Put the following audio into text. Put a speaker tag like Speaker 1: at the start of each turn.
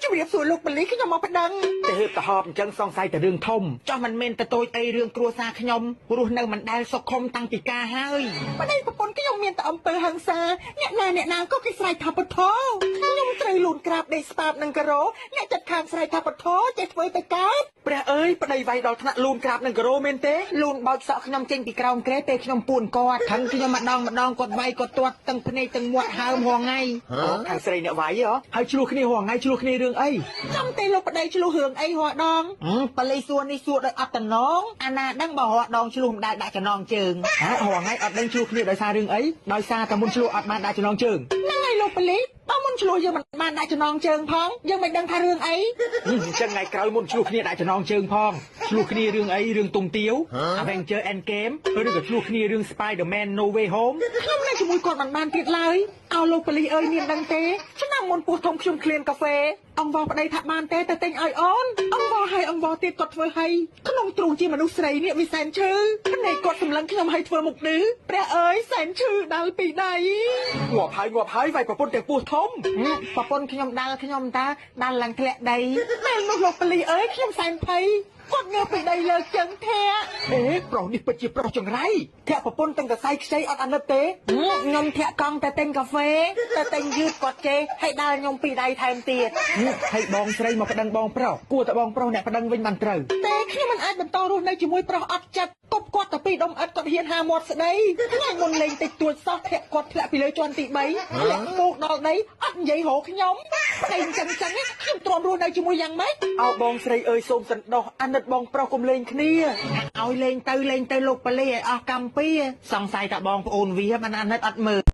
Speaker 1: ជំរាបសួរលោកប៉ូលីសខ្ញុំមកប្តឹង
Speaker 2: ទៅហឺបទៅហបអញ្ចឹងសង្ស័យតែរឿងធំ
Speaker 1: ចោះមិនមែនតតូចអីរឿងគ្រួសារខ្ញុំរស់នៅមិនដែលសុខុមតាំងពីការហើយប្តីប្រពន្ធខ្ញុំមានតែអំពើហិង្សាអ្នកណាអ្នកណាក៏គេស្រែកថាពធខ្ញុំត្រូវលូនក្រាបដេកស្ប៉ាបនឹងការ៉ូអ្នកចិត្តខាងស្រែកថាពធចេះធ្វើទៅកើត
Speaker 2: ព្រះអើយប្តីវាយដល់ថ្នាក់លូនក្រាបនឹងការ៉ូមែនទេ
Speaker 1: លូនបោចសក់ខ្ញុំចេញពីក្រោមគ្រែពេលខ្ញុំពួនគាត់ខឹងខ្ញុំម្ដងម្ដងគាត់វាយគាត់ទាត់ទាំងភ្នែកទាំងមាត់ហើមរាល់ថ្ងៃ
Speaker 2: ខាងស្រីអ្នកវាយហ៎ហើយឆ្លោះគ្នារាល់ថ្ងៃឆ្លោះគ្នារឿងអី
Speaker 1: ចំទេលោកប្តីឆ្លោះរឿងអីរាល់ដងប៉លីសួរនេះសួរដោយអត់តំណងអាណាដឹងបើរាល់ដងឆ្លោះមិនដែលដាក់ចំណងជើង
Speaker 2: ហ៎រាល់ថ្ងៃអត់ដឹងឆ្លោះគ្នាដោយសាររឿងអីដោយសារតែមុនឆ្លោះអត់បានដាក់ចំណងជើង
Speaker 1: ហ្នឹងហើយលោកប៉លីបើមុនឆ្លោះយើងមិនបានដាក់ចំណងជើងផងយើងមិនដឹងថារឿងអី
Speaker 2: អញ្ចឹងថ្ងៃក្រោយមុនឆ្លោះគ្នាដាក់ចំណងជើងផងឆ្លោះគ្នារឿងអីរឿងទុំទាវ Avenger Endgame ឬក៏ឆ្លោះគ្នារឿង Spider-Man No Way Home
Speaker 1: ខ្ញុំនៅជាមួយគាត់មិនបានទៀតឡើយអោលោកប៉ូលីសអើយមានដឹងទេឆ្នាំមុនពោះធំខ្ញុំឃ្លានកាហ្វេអង្វរប្តីថាបានទេទៅទិញឲ្យអូនអង្វរឲ្យអង្វរទៀតគាត់ធ្វើឲ្យក្នុងទ្រូងជាមនុស្សស្រីនេះវាសែនឈឺភ្នែកគាត់សម្លឹងខ្ញុំឲ្យធ្វើមុខឌឺព្រះអើយសែនឈឺដល់ពីដៃ
Speaker 2: ងាប់ហើយងាប់ហើយវាយប្រពន្ធទាំងពោះធំ
Speaker 1: ប្រពន្ធខ្ញុំដាល់ខ្ញុំតាដាល់ឡើងធ្លាក់ដីពេលនោះលោកប៉ូលីសអើយខ្ញុំសែនភ័យគាត់ងើបពីដីលើកជើងធាក់
Speaker 2: អេប្រុសនេះពិតជាប្រុសចង្រៃធាក់ប្រពន្ធទាំងកសៃខ្ចីអត់អាណិតទេ
Speaker 1: ខ្ញុំធាក់កង់តែទិញកាហ្វេតែទិញយឺតគាត់ជេរឲ្យដាល់ខ្ញុំពីដៃថែមទៀត
Speaker 2: ហើយបងស្រីមកប្តឹងបងប្រុសគួរតែបងប្រុសអ្នកប្តឹងវិញបានត្រូវ
Speaker 1: ទេខ្ញុំមិនអាចបន្តរស់នៅជាមួយប្រុសអត់ចិត្តគប់គាត់តែពីដុំឥដ្ឋគាត់ហ៊ានហាមាត់ស្ដីថ្ងៃមុនលេងតិចតួចសោះធាក់គាត់ធ្លាក់ពីលើជាន់ទី3ធ្លាក់មូកដល់ដីអត់និយាយរកខ្ញុំប្តីអញ្ចឹងចឹងខ្ញុំទ្រាំរស់នៅជាមួយយ៉ាងម៉េច
Speaker 2: អោបងស្រីអើយសូមសន្តោសអាណិតបងប្រុសកុំលេងគ្នា
Speaker 1: ឲ្យលេងទៅលេងទៅលោកប៉ូលីសឲ្យអស់កម្មពីសង្ស័យតែបងប្អូនវាមិនអាណិតអត់មើល